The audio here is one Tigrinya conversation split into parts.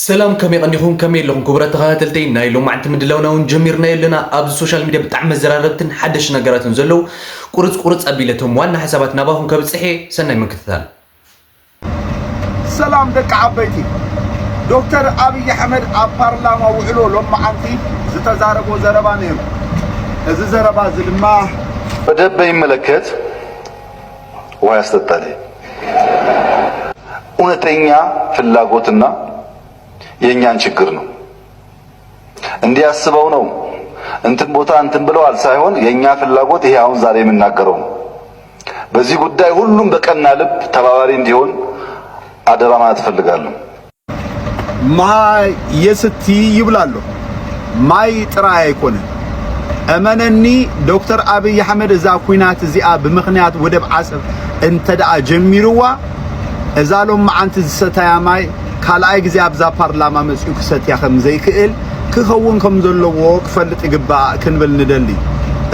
ሰላም፣ ከመይ ቀኒኹም? ከመይ ኣለኹም ክቡራት ተኸታተልተይ? ናይ ሎማዕንቲ ምድላውና እውን ጀሚርናዮ ኣለና። ኣብዚ ሶሻል ሚድያ ብጣዕሚ መዘራረብትን ሓደሽ ነገራትን ዘለዉ ቁርጽ ቁርጽ ኣቢለ እቶም ዋና ሓሳባት ናባኹም ከብጽሕ እየ። ሰናይ ምክትታል። ሰላም ደቂ ዓበይቲ። ዶክተር ኣብይ ኣሕመድ ኣብ ፓርላማ ውዕሎ ሎማዓንቲ ዝተዛረቦ ዘረባ ነይሩ። እዚ ዘረባ እዚ ድማ ወደብ በሚመለከት ውሃ ያስጠጣል። እውነተኛ ፍላጎትና የእኛን ችግር ነው። እንዲህ አስበው ነው እንትን ቦታ እንትን ብለዋል ሳይሆን የእኛ ፍላጎት ይሄ አሁን ዛሬ የምናገረው ነው። በዚህ ጉዳይ ሁሉም በቀና ልብ ተባባሪ እንዲሆን አደራ ማለት እፈልጋለሁ። ማይ የስቲ ይብላሉ። ማይ ጥራይ ኣይኮነን። እመነኒ ዶክተር ኣብይ ኣሕመድ እዛ ኩናት እዚኣ ብምኽንያት ወደብ ዓሰብ እንተ ደኣ ጀሚርዋ እዛ ሎማዓንቲ ዝሰታያ ማይ ካልኣይ ግዜ ኣብዛ ፓርላማ መጺኡ ክሰትያ ከም ዘይክእል ክኸውን ከም ዘለዎ ክፈልጥ ይግባእ ክንብል ንደሊ።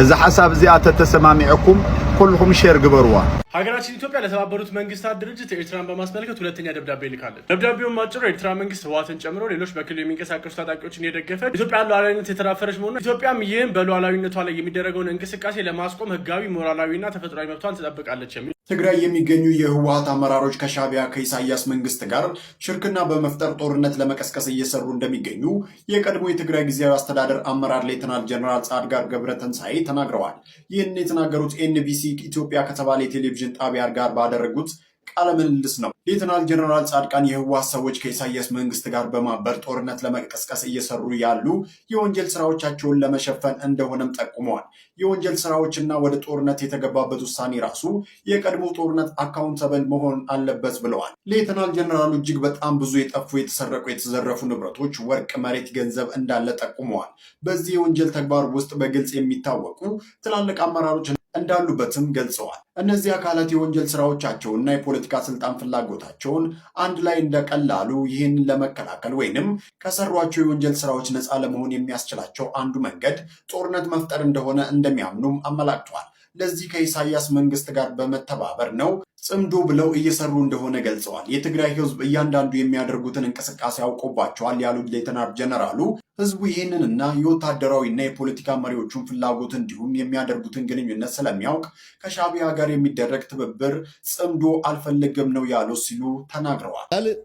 እዛ ሓሳብ እዚኣ ተተሰማሚዐኩም ኩልኹም ሼር ግበርዋ። ሀገራችን ኢትዮጵያ ለተባበሩት መንግስታት ድርጅት ኤርትራን በማስመልከት ሁለተኛ ደብዳቤ ልካለች። ደብዳቤውም አጭሩ የኤርትራ መንግስት ህወሓትን ጨምሮ ሌሎች በክልሉ የሚንቀሳቀሱ ታጣቂዎችን እየደገፈ ኢትዮጵያ ሉዓላዊነት የተዳፈረች መሆኑን ኢትዮጵያም ይህም በሉዓላዊነቷ ላይ የሚደረገውን እንቅስቃሴ ለማስቆም ህጋዊ፣ ሞራላዊና ተፈጥሯዊ መብቷን ትጠብቃለች የሚል ትግራይ የሚገኙ የህወሓት አመራሮች ከሻቢያ ከኢሳያስ መንግስት ጋር ሽርክና በመፍጠር ጦርነት ለመቀስቀስ እየሰሩ እንደሚገኙ የቀድሞ የትግራይ ጊዜያዊ አስተዳደር አመራር ሌተናል ጀነራል ጻድቃን ገብረትንሳኤ ተናግረዋል። ይህን የተናገሩት ኤንቢሲ ኢትዮጵያ ከተባለ የቴሌቪዥን ጣቢያ ጋር ባደረጉት ቃለ ምልልስ ነው። ሌተናል ጀነራል ጻድቃን የህወሓት ሰዎች ከኢሳያስ መንግስት ጋር በማበር ጦርነት ለመቀስቀስ እየሰሩ ያሉ የወንጀል ስራዎቻቸውን ለመሸፈን እንደሆነም ጠቁመዋል። የወንጀል ስራዎችና ወደ ጦርነት የተገባበት ውሳኔ ራሱ የቀድሞ ጦርነት አካውንተብል መሆን አለበት ብለዋል። ሌተናል ጀነራሉ እጅግ በጣም ብዙ የጠፉ፣ የተሰረቁ፣ የተዘረፉ ንብረቶች፣ ወርቅ፣ መሬት፣ ገንዘብ እንዳለ ጠቁመዋል። በዚህ የወንጀል ተግባር ውስጥ በግልጽ የሚታወቁ ትላልቅ አመራሮች እንዳሉበትም ገልጸዋል። እነዚህ አካላት የወንጀል ስራዎቻቸውንና የፖለቲካ ስልጣን ፍላጎታቸውን አንድ ላይ እንደቀላሉ ይህንን ለመከላከል ወይንም ከሰሯቸው የወንጀል ስራዎች ነፃ ለመሆን የሚያስችላቸው አንዱ መንገድ ጦርነት መፍጠር እንደሆነ እንደሚያምኑም አመላክተዋል። ለዚህ ከኢሳያስ መንግስት ጋር በመተባበር ነው ጽምዶ ብለው እየሰሩ እንደሆነ ገልጸዋል። የትግራይ ህዝብ እያንዳንዱ የሚያደርጉትን እንቅስቃሴ አውቆባቸዋል ያሉት ሌተናል ጀነራሉ ህዝቡ ይህንንና የወታደራዊና የፖለቲካ መሪዎቹን ፍላጎት እንዲሁም የሚያደርጉትን ግንኙነት ስለሚያውቅ ከሻቢያ ጋር የሚደረግ ትብብር ጽምዶ አልፈልግም ነው ያሉ ሲሉ ተናግረዋል። ካልእ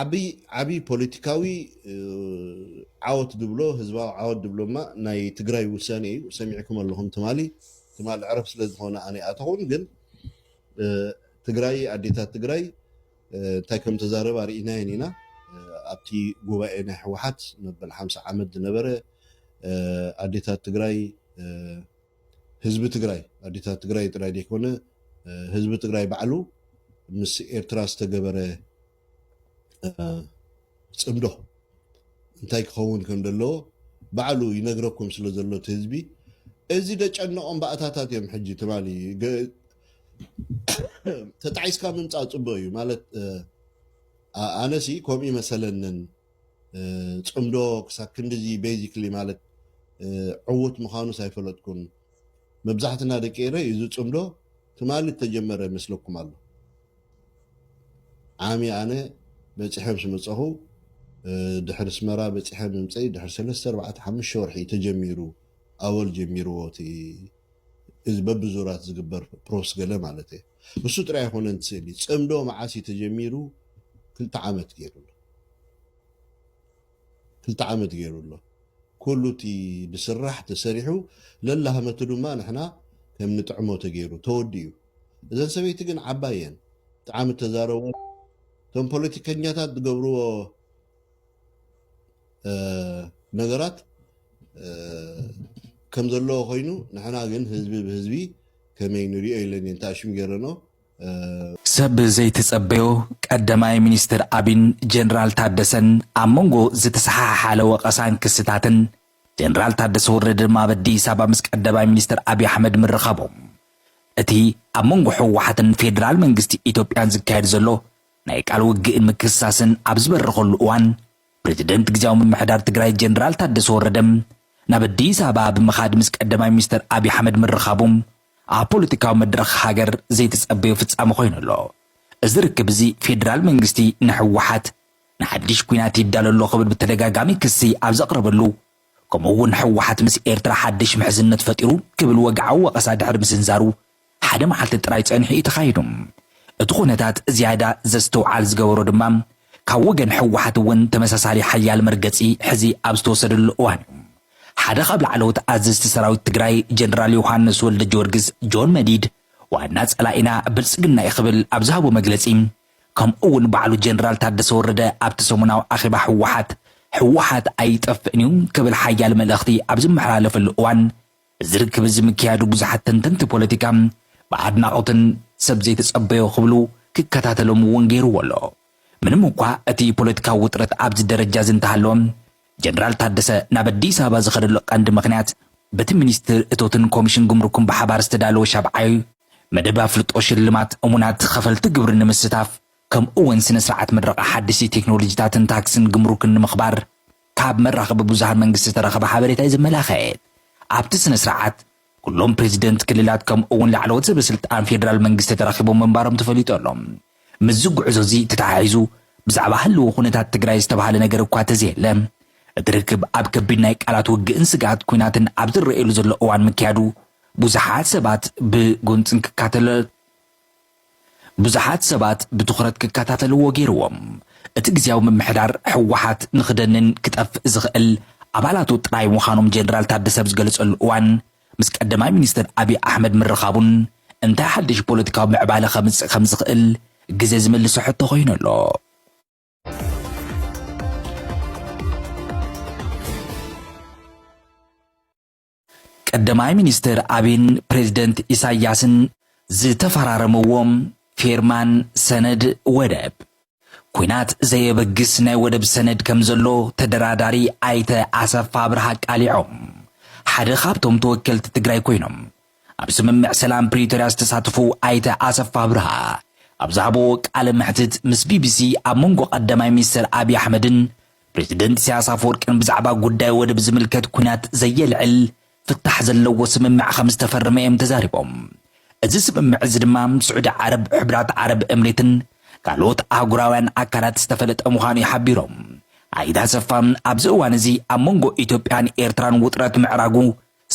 ዓብይ ዓብይ ፖለቲካዊ ዓወት ድብሎ ህዝባዊ ዓወት ድብሎማ ናይ ትግራይ ውሳኔ እዩ። ሰሚዕኩም ኣለኹም ትማሊ ትማሊ ዕረፍ ስለ ዝኾነ ኣነ ኣተኹን ግን ትግራይ ኣዴታት ትግራይ እንታይ ከም ተዛረባ ርኢናየን ኢና። ኣብቲ ጉባኤ ናይ ህወሓት መበል ሓምሳ ዓመት ዝነበረ ኣዴታት ትግራይ ህዝቢ ትግራይ ኣዴታት ትግራይ ጥራይ ዘይኮነ ህዝቢ ትግራይ ባዕሉ ምስ ኤርትራ ዝተገበረ ፅምዶ እንታይ ክኸውን ከም ዘለዎ ባዕሉ ይነግረኩም ስለ ዘሎ እቲ ህዝቢ እዚ ደጨነቆም ባእታታት እዮም። ሕጂ ትማሊ ተጣዒስካ ምምፃእ ፅቡቅ እዩ ማለት ኣነሲ ከምኡ ይመሰለንን ፅምዶ ክሳብ ክንድዚ basically ማለት ዕዉት ምዃኑስ ኣይፈለጥኩን። መብዛሕትና ደቂ ኤረይ እዚ ፅምዶ ትማሊ ተጀመረ መስለኩም ኣሎ። ዓሚ ኣነ በፂሐ ምስ መፀኹ ድሕሪ ስመራ በፂሐ ምምፀይ ድሕሪ ሰለስተ ኣርባዕተ ሓሙሽተ ወርሒ ተጀሚሩ ኣወል ጀሚርዎ እቲ እዚ በብዙራት ዝግበር ፕሮስ ገለ ማለት እየ። እሱ ጥራይ ኣይኮነን እቲ ስእሊ ፅምዶ መዓስ እዩ ተጀሚሩ ክልተ ዓመት ገይሩ ኣሎ። ክልተ ዓመት ገይሩ ኣሎ። ኩሉ እቲ ብስራሕ ተሰሪሑ ለላህመቱ ድማ ንሕና ከም ንጥዕሞ ተገይሩ ተወዲኡ። እዘን ሰበይቲ ግን ዓባይ እየን። ብጣዕሚ ተዛረቦ እቶም ፖለቲከኛታት ዝገብርዎ ነገራት ከም ዘለዎ ኮይኑ ንሕና ግን ህዝቢ ብህዝቢ ከመይ ንሪኦ ኢለን እየን ተኣሽም ገይረኖ። ሰብ ዘይተጸበዮ ቀዳማይ ሚኒስትር ኣቢን ጀነራል ታደሰን ኣብ መንጎ ዝተሰሓሓለ ወቐሳን ክስታትን ጀነራል ታደሰ ወረደ ድማ ኣብ ኣዲስ ኣበባ ምስ ቀዳማይ ሚኒስትር ኣቢ ኣሕመድ ምርኻቦም እቲ ኣብ መንጎ ህወሓትን ፌደራል መንግስቲ ኢትዮጵያን ዝካየድ ዘሎ ናይ ቃል ውግእን ምክስሳስን ኣብ ዝበረኸሉ እዋን ፕሬዚደንት ግዝያዊ ምምሕዳር ትግራይ ጀነራል ታደሰ ወረደ ናብ ኣዲስ ኣበባ ብምኻድ ምስ ቀዳማይ ሚኒስትር ኣቢ ኣሕመድ ምርኻቡ ኣብ ፖለቲካዊ መድረኽ ሃገር ዘይተጸበዮ ፍጻመ ኮይኑ ኣሎ። እዚ ርክብ እዚ ፌደራል መንግስቲ ንህወሓት ንሓድሽ ኲናት ይዳሎ ኣሎ ክብል ብተደጋጋሚ ክሲ ኣብ ዘቕረበሉ፣ ከምኡ እውን ህወሓት ምስ ኤርትራ ሓድሽ ምሕዝነት ፈጢሩ ክብል ወግዓዊ ወቐሳ ድሕሪ ምስንዛሩ፣ ሓደ መዓልቲ ጥራይ ጸኒሑ እዩ ተኻይዱ። እቲ ኩነታት ዝያዳ ዘስተውዓል ዝገበሮ ድማ፣ ካብ ወገን ህወሓት እውን ተመሳሳሊ ሓያል መርገጺ ሕዚ ኣብ ዝተወሰደሉ እዋን እዩ። ሓደ ካብ ላዕለዎት ኣዘዝቲ ሰራዊት ትግራይ ጀነራል ዮሃንስ ወልደ ጊዮርጊስ ጆን መዲድ፣ ዋና ጸላኢና ብልጽግና እዩ ክብል ኣብ ዝሃቦ መግለጺ፣ ከምኡ እውን ባዕሉ ጀነራል ታደሰ ወረደ ኣብቲ ሰሙናዊ ኣኼባ ህወሓት፣ ህወሓት ኣይጠፍእን እዩ ክብል ሓያል መልእኽቲ ኣብ ዝመሓላለፈሉ እዋን፣ እዚ ርክብ እዚ ምክያዱ ብዙሓት ተንተንቲ ፖለቲካ ብኣድናቖትን ሰብ ዘይተጸበዮ ክብሉ ክከታተሎም እውን ገይርዎ ኣሎ። ምንም እኳ እቲ ፖለቲካዊ ውጥረት ኣብዚ ደረጃ እዚ እንተሃለወ፣ ጀነራል ታደሰ ናብ ኣዲስ ኣበባ ዝኸደሉ ቀንዲ ምኽንያት በቲ ሚኒስትር እቶትን ኮሚሽን ጉምሩክን ብሓባር ዝተዳለወ ሻብዓይ መደብ ኣፍልጦ ሽልማት እሙናት ኸፈልቲ ግብሪ ንምስታፍ፣ ከምኡ እውን ስነ ስርዓት ምረቓ ሓደሽቲ ቴክኖሎጂታትን ታክስን ግምሩክን ንምኽባር ካብ መራኸቢ ብዙሃን መንግስቲ ዝተረኸበ ሓበሬታ እዩ ዘመላኽት። ኣብቲ ስነ ስርዓት ኩሎም ፕሬዚደንት ክልላት ከምኡ እውን ላዕለዎት ሰበ ስልጣን ፌደራል መንግስቲ ተረኺቦም ምንባሮም ተፈሊጡ ኣሎ። ምስዚ ጉዕዞ እዚ ተተሓሒዙ ብዛዕባ ህልዊ ኩነታት ትግራይ ዝተባህለ ነገር እኳ ተዘየለ፣ እቲ ርክብ ኣብ ከቢድ ናይ ቃላት ውግእን ስግኣት ኲናትን ኣብ ዝረኣየሉ ዘሎ እዋን ምክያዱ ብዙሓት ሰባት ብጉንጽን ክካተለ ብዙሓት ሰባት ብትኹረት ክከታተልዎ ገይርዎም። እቲ ግዝያዊ ምምሕዳር ህወሓት ንኽደንን ክጠፍእ ዝኽእል ኣባላቱ ጥራይ ምዃኖም ጀነራል ታደሰ ኣብ ዝገለጸሉ እዋን፣ ምስ ቀዳማይ ሚኒስትር ኣብይ ኣሕመድ ምርኻቡን እንታይ ሓድሽ ፖለቲካዊ ምዕባለ ከምጽእ ከም ዝኽእል ግዜ ዝምልሶ ሕቶ ኮይኑ ኣሎ። ቀዳማይ ሚኒስትር ኣብይን ፕሬዚደንት ኢሳያስን ዝተፈራረምዎም ፌርማን ሰነድ ወደብ፣ ኲናት ዘየበግስ ናይ ወደብ ሰነድ ከም ዘሎ ተደራዳሪ ኣይተ ኣሰፋ ኣብርሃ ኣቃሊዖም። ሓደ ካብቶም ተወከልቲ ትግራይ ኮይኖም ኣብ ስምምዕ ሰላም ፕሪቶርያ ዝተሳተፉ ኣይተ ኣሰፋ ኣብርሃ ኣብ ዝሃብዎ ቃለ መሕትት፣ ምስ ቢቢሲ ኣብ መንጎ ቀዳማይ ሚኒስትር ኣብይ ኣሕመድን ፕሬዚደንት ኢሳያስ ኣፈወርቅን ብዛዕባ ጉዳይ ወደብ ዝምልከት ኲናት ዘየልዕል ፍታሕ ዘለዎ ስምምዕ ከም ዝተፈረመ እዮም ተዛሪቦም። እዚ ስምምዕ እዚ ድማ ስዑዲ ዓረብ፣ ሕብራት ዓረብ እምሬትን ካልኦት ኣህጉራውያን ኣካላት ዝተፈለጠ ምዃኑ እዩ ሓቢሮም። ኣይተ ኣሰፋ ኣብዚ እዋን እዚ ኣብ መንጎ ኢትዮጵያን ኤርትራን ውጥረት ምዕራጉ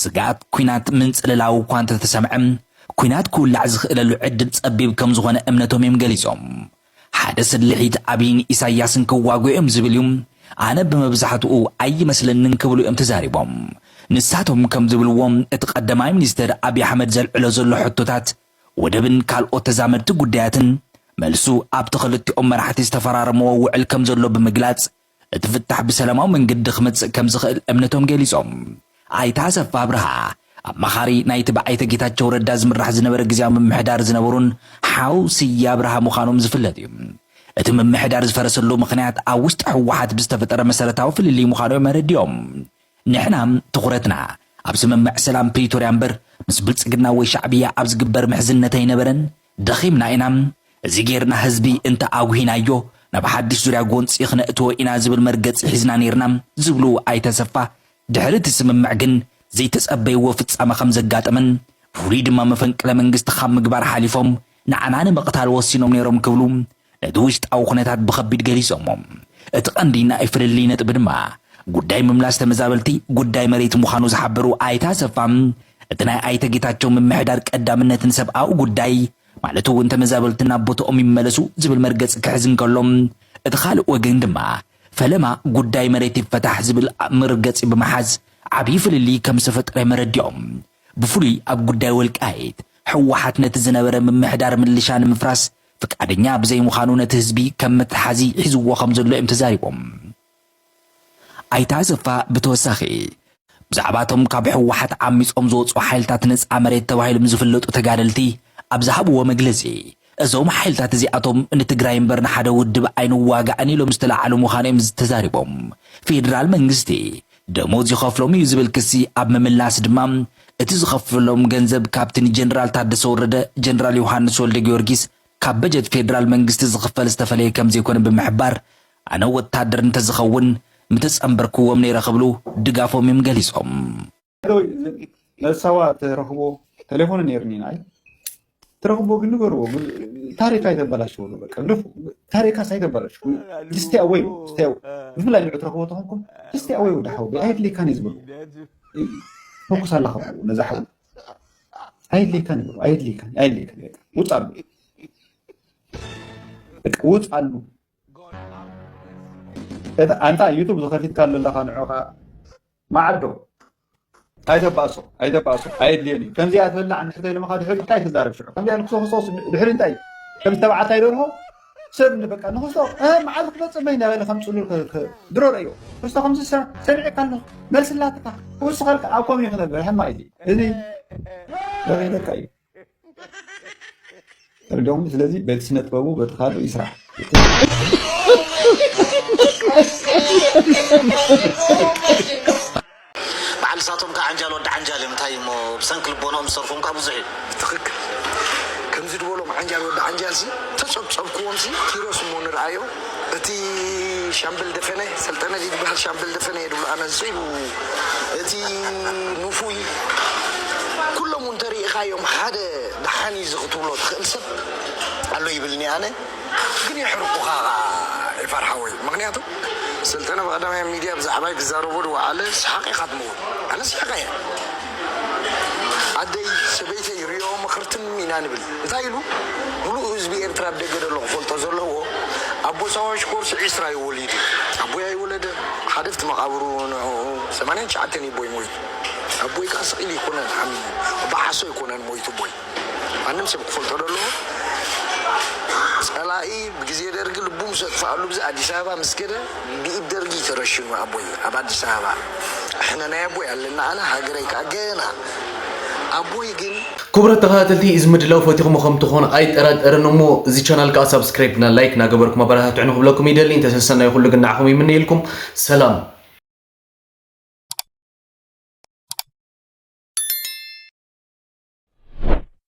ስግኣት ኲናት ምንጽልላው እኳ እንተተሰምዐ፣ ኲናት ክውላዕ ዝኽእለሉ ዕድል ጸቢብ ከም ዝኾነ እምነቶም እዮም ገሊጾም። ሓደ ስልሒት ኣብይን ኢሳያስን ክዋግኡ እዮም ዝብል እዩ፣ ኣነ ብመብዛሕትኡ ኣይመስለንን ክብሉ እዮም ተዛሪቦም። ንሳቶም ከም ዝብልዎ፣ እቲ ቀዳማይ ሚኒስትር ኣብይ ኣሕመድ ዘልዕሎ ዘሎ ሕቶታት ወደብን ካልኦት ተዛመድቲ ጉዳያትን መልሱ ኣብቲ ክልቲኦም መራሕቲ ዝተፈራረምዎ ውዕል ከም ዘሎ ብምግላጽ፣ እቲ ፍታሕ ብሰላማዊ መንገዲ ክመጽእ ከም ዝኽእል እምነቶም ገሊጾም። ኣይተ ኣሰፋ ኣብርሃ፣ ኣማኻሪ ናይቲ ብኣይተ ጌታቸው ረዳ ዝምራሕ ዝነበረ ግዝያዊ ምምሕዳር ዝነበሩን ሓው ስየ ኣብርሃ ምዃኖም ዝፍለጥ እዩ። እቲ ምምሕዳር ዝፈረሰሉ ምኽንያት ኣብ ውሽጢ ህወሓት ብዝተፈጠረ መሰረታዊ ፍልልይ ምዃኑ እዮም ኣረዲኦም። ንሕና ትኹረትና ኣብ ስምምዕ ሰላም ፕሪቶርያ እምበር ምስ ብልጽግና ወይ ሻዕብያ ኣብ ዝግበር ምሕዝነት ኣይነበረን። ደኺምና ኢና። እዚ ጌርና ህዝቢ እንተ ኣጉሂናዮ ናብ ሓድሽ ዙርያ ጎንጺ ክነእትዎ ኢና ዝብል መርገጺ ሒዝና ኔርና ዝብሉ ኣይተ ኣሰፋ፣ ድሕሪ እቲ ስምምዕ ግን ዘይተጸበይዎ ፍጻመ ከም ዘጋጠመን ብፍሉይ ድማ መፈንቅለ መንግስቲ ካብ ምግባር ሓሊፎም ንዓና ንምቕታል ወሲኖም ኔሮም ክብሉ ነቲ ውሽጣዊ ኩነታት ብኸቢድ ገሊጾሞ። እቲ ቀንዲ ናይ ፍልልይ ነጥቢ ድማ ጉዳይ ምምላስ ተመዛበልቲ ጉዳይ መሬት ምዃኑ ዝሓበሩ ኣይተ ኣሰፋ፣ እቲ ናይ ኣይተ ጌታቸው ምምሕዳር ቀዳምነት ንሰብኣዊ ጉዳይ ማለት እውን ተመዛበልቲ ናብ ቦትኦም ይመለሱ ዝብል መርገጺ ክሕዝ እንከሎ፣ እቲ ካልእ ወገን ድማ ፈለማ ጉዳይ መሬት ይፈታሕ ዝብል መርገጺ ብምሓዝ ዓብዪ ፍልልይ ከም ዝተፈጠረ እዮም ኣረዲኦም። ብፍሉይ ኣብ ጉዳይ ወልቃይት ህወሓት ነቲ ዝነበረ ምምሕዳር ምልሻ ንምፍራስ ፍቃደኛ ብዘይምዃኑ ነቲ ህዝቢ ከም መትሓዚ ሒዝዎ ከም ዘሎ እዮም ተዛሪቦም። ኣይተ ኣሰፋ ብተወሳኺ ብዛዕባቶም ካብ ህወሓት ዓሚጾም ዝወፁ ሓይልታት ነፃ መሬት ተባሂሎም ዝፍለጡ ተጋደልቲ ኣብ ዝሃብዎ መግለፂ፣ እዞም ሓይልታት እዚኣቶም ንትግራይ እምበር ንሓደ ውድብ ኣይንዋጋእን ኢሎም ዝተላዓሉ ምዃኖም ተዛሪቦም። ፌደራል መንግስቲ ደሞዝ ይኸፍሎም እዩ ዝብል ክሲ ኣብ ምምላስ ድማ፣ እቲ ዝኸፍሎም ገንዘብ ካብቲ ንጀነራል ታደሰ ወረደ፣ ጀነራል ዮሃንስ ወልደ ጊዮርጊስ ካብ በጀት ፌደራል መንግስቲ ዝኽፈል ዝተፈለየ ከም ዘይኮነ ብምሕባር፣ ኣነ ወታደር እንተዝኸውን ምተጸንበርክዎም ነይረ ክብሉ ድጋፎም እዮም ገሊጾም። ነሳዋ ትረኽቦ ቴሌፎን ነይርኒ ናይ ትረኽቦ ግን ንገርዎ። ታሪክ ኣይተበላሽዎ ነው በቃ። ግደፉ። ታሪካስ ኣይተበላሽዎ። ጅስቲ ኣወይ ጅስቲ ኣወይ ብፍላይ ንዑ ትረኽቦ ተኾንኩም ጅስቲ ኣወይ ወደ ሓወይ ኣየድልየካን እዩ ዝብሉ ተኩስ ኣለኻ ነዛ ሓው ኣየድልየካን ይብሉ ኣየድልየካን ኣየድልየካን በቃ። ውፃሉ በቃ ውፃሉ። ኣንታ ዩቱብ ዝኸፊትካ ኣለኻ ንዑኻ ማዓዶ ኣይተባእሶ ኣይተባእሶ ኣየድልየን እዩ። ከምዚኣ ትበላዕ እንድሕር ተይለምኻ ድሕሪ እንታይ ትዛረብ ሽዑ ከምዚኣ ንክሶ ክሶስ ድሕሪ እንታይ ከም ተባዕታይ ደርሆ ሰብ ንበቃ ንክሶ እ፣ መዓዝ ክመፅእ መይ እናበለ ከም ፅሉል ከ- ከ- ድሮ ረእዮ ክስቶ ከምዚ ሰ- ሰሚዕካ ኣሎ መልስላትካ ክውስኸልካ ኣብ ኮም ይኽነበር ሕማቅ እዩ እዚ ረኺበካ እዩ። ሎም ስለዚ በቲ ስነ ጥበቡ በቲ ካልኡ ይስራሕ። በዓል ሳቶም ከዓ ዓንጃል ወዲ ዓንጃል እዮም እንታይ እሞ ብሰንኪ ልቦኖኦም ዝሰርፎም ከዓ ብዙሕ እዩ። ትኽክል። ከምዚ ዝበሎም ዓንጃል ወዲ ዓንጃል ሲ ተፀብፀብክዎም ሲ ኪሮስ እሞ ንርኣዮ። እቲ ሻምበል ደፈነ ሰልጠነ ዝበሃል ሻምበል ደፈነ እየ ድብሎ ኣነ ዝፅኢቡ እቲ ንፉይ ኩሎም እውን ተሪኢኻዮም ሓደ ደሓን እዩ እዚ ክትብሎ ትኽእል ሰብ ኣሎ ይብልኒ ኣነ። ግን የሕርቁኻ ይፋር ሓወይ። ምክንያቱ ሰልጠነ ብቀዳማይ ሚድያ ብዛዕባይ ክዛረቦ ዝወዓለ ሰሓቂ ኢኻ ትመውት። ኣነ ሰሓቂ እየ። ኣደይ ሰበይተይ ሪኦ ምክርትም ኢና ንብል። እንታይ ኢሉ? ሙሉእ ህዝቢ ኤርትራ ኣብ ደገ ዘሎ ክፈልጦ ዘለዎ ኣቦ ሳዋ ሽኮር ስዒ ስራ እዩ ወሊዱ። ኣቦይ ኣይወለደ ሓደ ፍቲ መቃብሩ ንዕኡ ሰማንያን ትሽዓተን እዩ ቦይ ሞይቱ። ኣቦይ ከዓ ስቕ ኢሉ ኣይኮነን ሓሚሙ። ብዓሶ ኣይኮነን ሞይቱ ቦይ። ማንም ሰብ ክፈልጦ ደለዎ። ፀላኢ ብግዜ ደርጊ ልቡ ምስ ኣጥፍኣሉ ብዚ ኣዲስ ኣበባ ምስ ከደ ብኢድ ደርጊ ተረሽኑ ኣቦይ ኣብ ኣዲስ ኣበባ። ሕነ ናይ ኣቦይ ኣለና ኣነ ሃገረይ ከዓ ገና ኣቦይ ግን ክቡራት ተኸታተልቲ እዚ ምድላው ፈቲኹሞ ከም ትኾኑ ኣይጠራጠርን እሞ እዚ ቻናል ከዓ ሳብስክራይብ ና ላይክ ናገበርኩም ኣበረታትዑ ንክብለኩም ይደሊ እንተሰሰናይ ኩሉ ግን ንዓኹም ይምነየልኩም ሰላም